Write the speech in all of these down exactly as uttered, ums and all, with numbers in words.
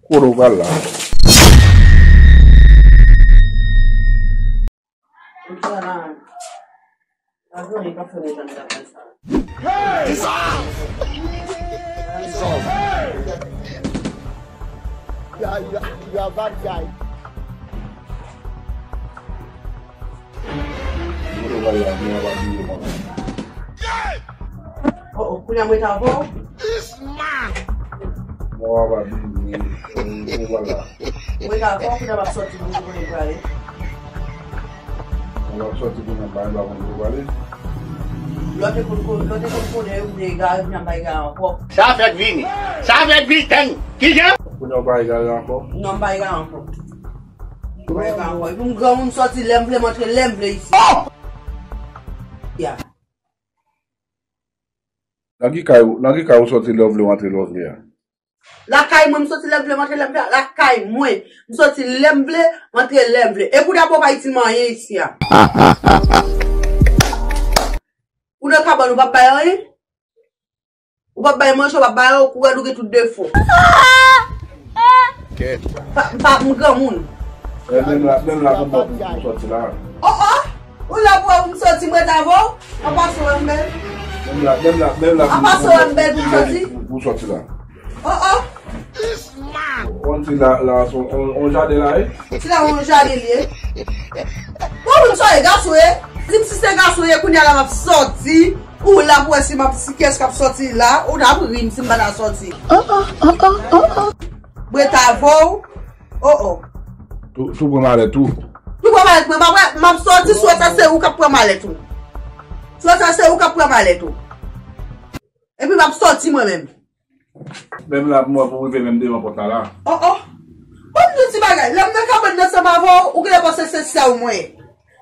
Kote w pral la? Hey! Hey! Hey! You are, you are, you are bad guy. Mwen pa bliye mwen. Oh, oh, kounye a mwen ta avè w. Mwen pa bliye mwen. Mwen ta avè w, kounye a m ap sòti pou mwen kote m prale. Mwen ap sòti pou mwen pa konn kote m prale. Lè w te konn, lè w te konn konnen ou te egare, kounye a m pa egare ankò. Sa fèt vini. Sa fèt vini, tann. Kijan? Kounye a w pa egare ankò? Non, m pa egare ankò. Mwen pa wè. Pou m granmoun sòti lè m vle, m antre lè m vle isi. Ya. Nan ki kay ou, nan ki kay ou sòti lè w vle w antre lè w vle a? Lakay mwen, m sòti lè m vle, m antre lè m vle a. Lakay mwen, m sòti lè m vle, m antre lè m vle. E pou dabò pa itil mwen anyen isi a. Ou nan kabann ou p ap bay anyen? Ou p ap bay manje, ou p ap bay anyen, ou kouri, ou gen tout defo. Kèt. Pa, pa, m granmoun. E, menm la, menm la, pou m sòti la. Oh, oh! Ou la pou wè pou m sòti, mwen ta avè w? An pase wè m bèl? Menm la, menm la, menm la, an pase wè m bèl pou m sòti? Pou, pou sòti la. Oh, oh! On ti la, la, se on, on, on jaden la, e? Ti la, on jaden li ye. Bon, moun sa ye gason ye. Di m si se gason ye, kounye a la m ap sòti. Ou la pou wè si m ap, si kiyès k ap sòti la. Ou t ap ri m si m pa ta sòti. Oh, oh, oh, oh, oh, oh. Mwen ta avè w. Oh, oh. Tou, tou pran malèt ou. Tou pran malèt mwen, m ap wè, m ap sòti, si w wè sa se ou k ap pran malèt ou. Si w wè sa se ou k ap pran malèt ou. Epi m ap sòti mwen menm. Menm la, pou mwen, pou rive menm devan pòt la, la. Oh, oh. Ban m di w ti bagay. Lè m nan kabann nan ansanm avè w, ou genlè panse se sè w mwen ye.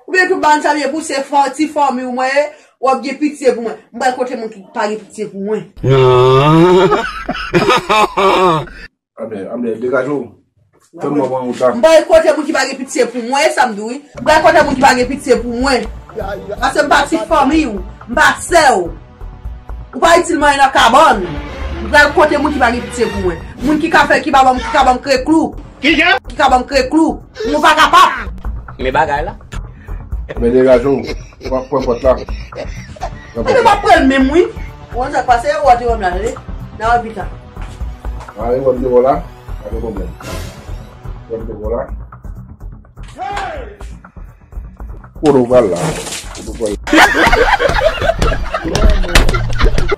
Oubyen tou bann sa vye pou se fò, ti fanmi w mwen ye, w ap gen pitye pou mwen. M pral kote moun ki pa gen pitye pou mwen. Non. Anben, anben, degaje w. Fè m wè mwen ou ta. M pral kote moun ki pa gen pitye pou mwen, e sa m di w, wi. M pral kote moun ki pa gen pitye pou mwen. Paske m pa ti fanmi w, m pa sè w. Ou pa itil mwen nan kabann. M pral kote moun ki pa gen pitye pou mwen. Moun ki ka fè, ki pa ban m, ki ka ban m kre klou. Kijan? Ki ka ban m kre klou. Ou pa kapab. Men bagay la. Men degaje w. W ap pran pòt la. Ebyen, m ap pran l menm, wi. Ou konn sa k pase, ou ap di w la, tande. N a wè pita. A, e w ap di w la. Pa gen pwoblèm. W ap di w la. Kote w pral la? Kote w pral la?